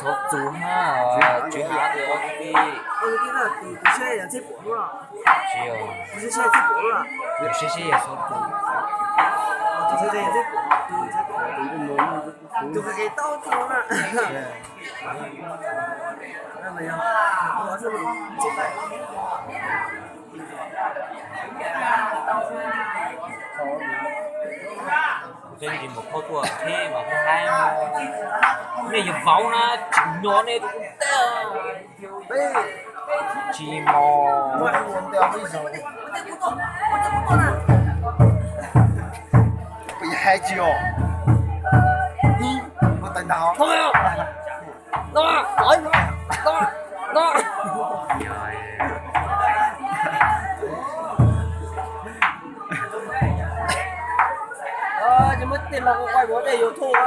Xov txuv ha, tsis hab tus ob tug tij. Tsis yog, tus sib sib yog xov txuv. Kuv tseem mus khau tuaj thiab mas thiaj hais, nej yog vauv na, tsis nyob nej tus kuj tag. Tsis mos. Hais tsis os. Ua tais ntaus. Ces muab tej los quaj ua tej YouTube.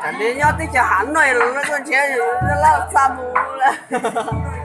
Tam sim nyob teb chaws Hav Nois los koj nrhiav laj txaj mus lawm.